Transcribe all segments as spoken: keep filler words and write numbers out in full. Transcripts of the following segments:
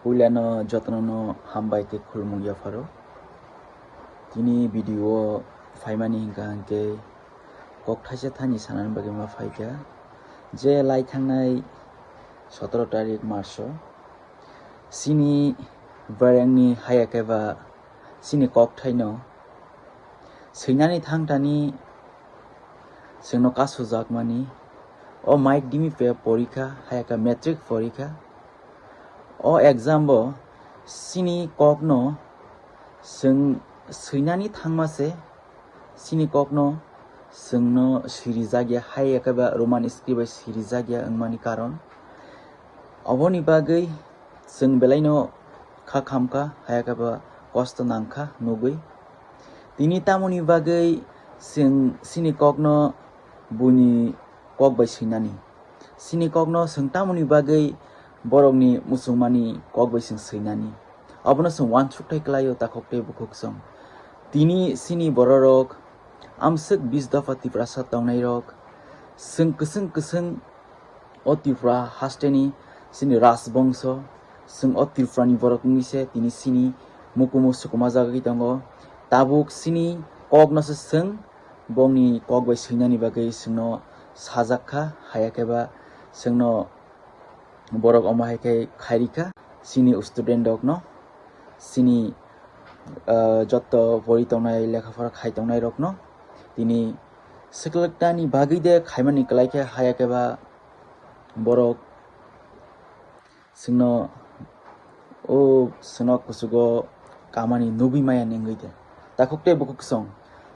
Puilano jotono no hambai tei khulumung yapharo. Tini video o phaimani hinkha hinkhe kok thaisa thani sanani bagwi ma phaikha je lai thangnai sotoro tarik March o chini berengni haya khe ba chini kok thaino swinani thangtani chwngno kasu jakmani. O mic dimi pe porikha, haya khe matric porikha. O exam bo chini kokno chwng swinani thangma se chini kokno chwngno sirijakya, haya khe ba Roman script bai sirijakya wngmani karon. Oboni bagwi chwng belaino kha khamkha, haya khe ba kosto nangkha nugwi. Tini tamoni bagwi chwng chini kokno buini kok bai swinani? Chini kokno chwng tamoni bagwi borokni muchungmani kok bai chwng swinani? Obono chwng uansukthai kwlaio takhuk tei bukhuk chwng. Tini chini bororok amswk bis dopha Tiprasa tongnairok, chwng kwchwng kwchwng o Tripura hasteni chini rajbongso, chwng o Tripurani borok wngwi se tini chini mukumu sukumajagwi tongo. Tabuk chini kokno se chwng bongni kok bai swinani bagwi chwngno sajak kha, haya khe ba chwngno borok omo hai khe khairikha chini student rokno, chini, ah, jotto pori tongnai, lekha pora khai tongnai rokno tini swkluktani bagwi de khaimani kwlai khe, haya khe ba borok chwngno o chwngno kuchugo kamani nugwi maya nengwi de. Takhuk tei bukhuk chwng,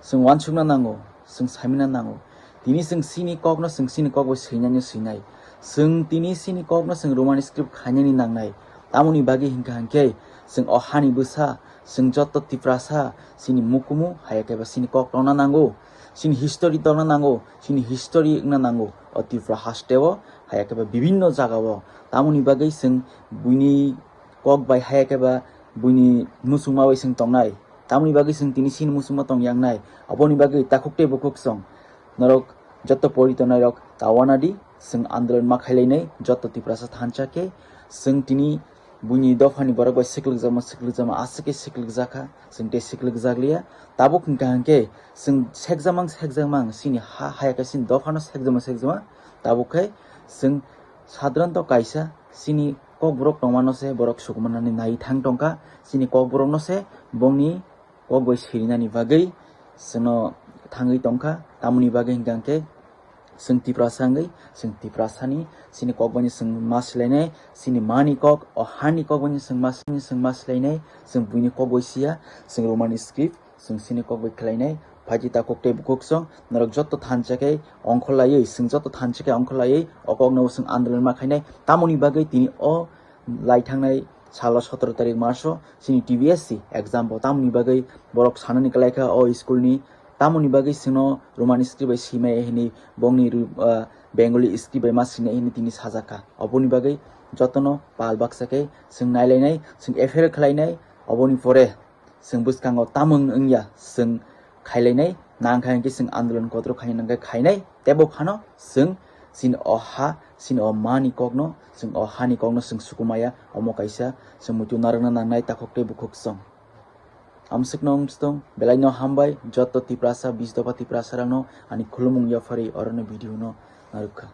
chwng uansukna nango, chwng saimina nango. Tini chwng chini kokno chwng chini kok bai swinani swinai. Chwng tini chini kokno chwng Roman script khainani nangnai. Tamoni bagwi hinkha hinkhe chwng o hani bwsa, chwng jotto Tiprasa, chini mukumu haya khe ba chini kok tongna nango, chini history tongna nango, chini history wngna nango o Tripura hasteo, haya khe ba bibinno jagao. Tamoni bagwi chwng buini kok bai haya khe ba buini muchungma bai chwng tongnai. Tamoni bagwi chwng tini chini muchungma tong yangnai. Aboni bagwi takhuk tei bukhuk chwng norok jotto pori tongnai rok ta uanadi, chwng andolon ma khailainai jotto Tiprasa thansa khe. Chwng tini buini dophani borok bai swklugjama swklugjama aswk khe swklukjakha, chwng tei swklukjakliya. Tabuk hinkha hinkhe chwng sekjamang sekjamang chini ha haya khe chini dophano sekjama sekjama. Tabuk khe chwng sadronto kaisa chini kokborok tongmano se borok sukumanani nai thang tongkha. Chini kokborokno se bongni kok bai sirinani bagwi chwngno thangwi tongkha. Tamoni bagwi hinkha hinkhe chwng Tiprasa wngwi, chwng Tiprasani chini kok bai chwng ma swlainai, chini mani kok, o hani kok bai chwng ma, chwng ma swlainai, chwng buini kok bai siya, chwng Roman script, chwng chini kok bai khlainai. Phaidi takhuk tei bukhuk chwng norok jotto thansa khe ongkholaiwi, chwng jotto thansa khe ongkholaiwi o kokno chwng andolon ma khainai. Tamoni bagwi tini o lai thangnai salo sotoro tarik March o chini T B S C exam bo tamoni bagwi borok sanani kwlaikha o school ni, tamoni bagwi chwngno Roman script bai swimai hini bongni ru-, ah, Bengali script bai ma swinai hini tini sajakha. Oboni bagwi jotono pal baksa khe chwng nailainai, chwng F I R khlainai, oboni pore chwng bwskango tamung wngya chwng khailainai, nangkha hinkhe chwng andolon kotor khaina nangkhe khainai, teibo phano chwng chini o ha, chini o mani kokno, chwng o hani kokno chwng sukumaya, omo kaisa chwng muitu narwkna nangnai takhuk tei bukhuk chwng. Amswkno wngstong, belaino hambai, jotto Tiprasa, bis dopha Tiprasa rokno ani khulumung yapharwi orono video no narwkha.